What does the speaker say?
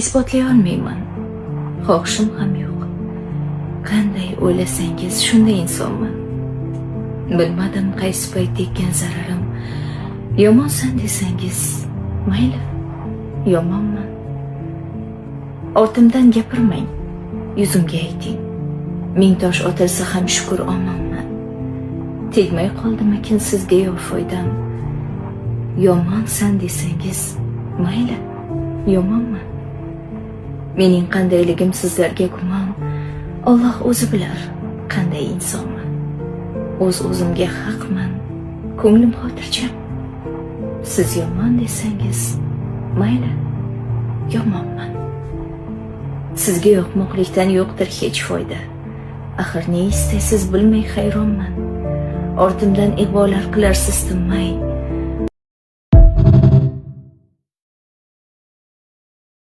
Isbotlay olmayman. Xohishim ham yo'q. Qanday o'ylasangiz shunday insonman. Bilmadim qaysi payt tekkan zararim. Yomonsan desangiz, mayli, yomonman. Ortimdan gapirmang, yuzimga ayting. Ming tosh otilsa ham shukur omonman. Tegmay qoldimikin sizga yo foydam? Yomonsan desangiz, mayli, yomonman. Mening qandayligim sizlarga gumon. Alloh o'zi bilar qanday insonman. O'z o'zimga haqman, ko'nglim xotirjam. Siz yomon desangiz, mayli, yomonman. Sizga yoqmoqlikdan yo'qdir hech foyda. Axir ne istaysiz bilmay hayronman. Ortimdan ig'volar qilarsiz tinmay.